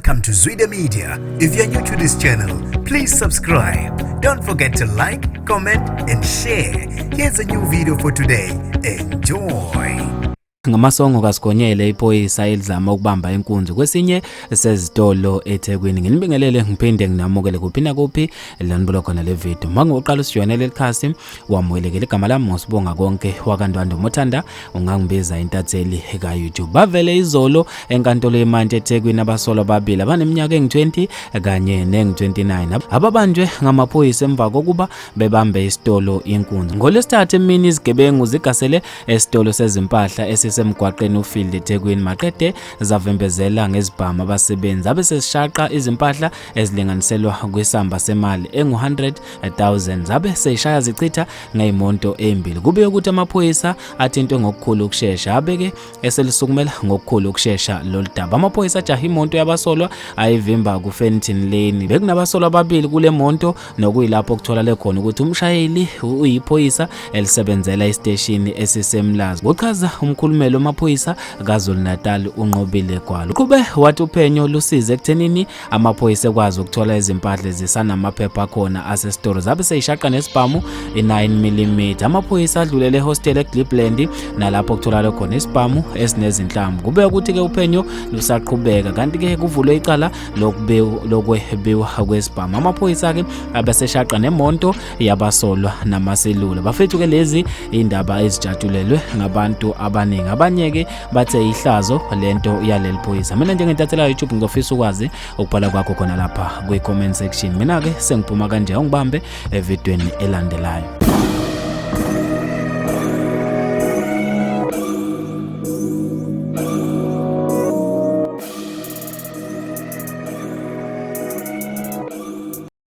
Welcome to Zwida Media. If you're new to this channel, please subscribe. Don't forget to like, comment, and share. Here's a new video for today. Enjoy. Ngamasongo kaSigonyela iphoyisa elizama ukubamba inkunzi kwesinye sezitolo eThekwini. Nginibingelele ngiphinde nginamukele kuphi nakuphi la nibuka khona le video. Mangiqala usijoyinele leli khasi, wamukelekile. Igama lami nguSibonga Konke wakaNdwandwe, Mothanda ungangibiza intatheli ka-YouTube. Bavele izolo enkantolo yemantshi eThekwini abasolwa ababili abaneminyaka engu-20 kanye nengu-29 ababanjwe ngamaphoyisa emva kokuba bebambe isitolo inkunzi. NgoLwesithathu emini izigebengu zigasele esitolo sezimpahla esisemgwaqeni uField eThekwini, maqede zavimbezela ngezibhamu abasebenzi, abe sesishaqa izimpahla ezilinganiselwa kwisamba semali engu-100,000, zabe seyishaya zichitha ngey'moto ey'mbili. Kube ukuthi amaphoyisa athintwe ngokukhulu ukushesha, abeke eselisukumela ngokukhulu ukushesha lolu daba. Amaphoyisa ajaha imoto yabasolwa ayivimba kuFenton Lane. Bekunabasolwa ababili kule moto, nokuyilapho kutholakale khona ukuthi umshayeli uyiphoyisa elisebenzela isiteshini esiseMlazi, kuchaza umkhulumeli wamaphoyisa KwaZulu Natal uNqobile Gwala. Uqhube wathi uphenyo lusize ekuthenini amaphoyisa ekwazi ukuthola izimpahla ezisanamaphepha akhona asesitolo, zabe seyishaqa nesibhamu i-9 mm. Amaphoyisa adlulele ehostela eGlibland nalapho kutholakale khona isibhamu esinezinhlamvu. Kube ukuthi-ke uphenyo lusaqhubeka, kanti-ke kuvulwe icala lokwebiwa kwesibhamu. Amaphoyisa-ke abeseshaqa nemonto yabasolwa namaselula. Bafethu-ke, lezi indaba ezijatshulelwe ngabantu abaningi. Abanye-ke bathe ihlazo lento yaleli phoyisa. Mina njengentathela YouTube ngizofisa ukwazi ukubhala kwakho khona lapha kwi-comment section. Mina-ke sengiphuma kanje, ungibambe evidweni elandelayo.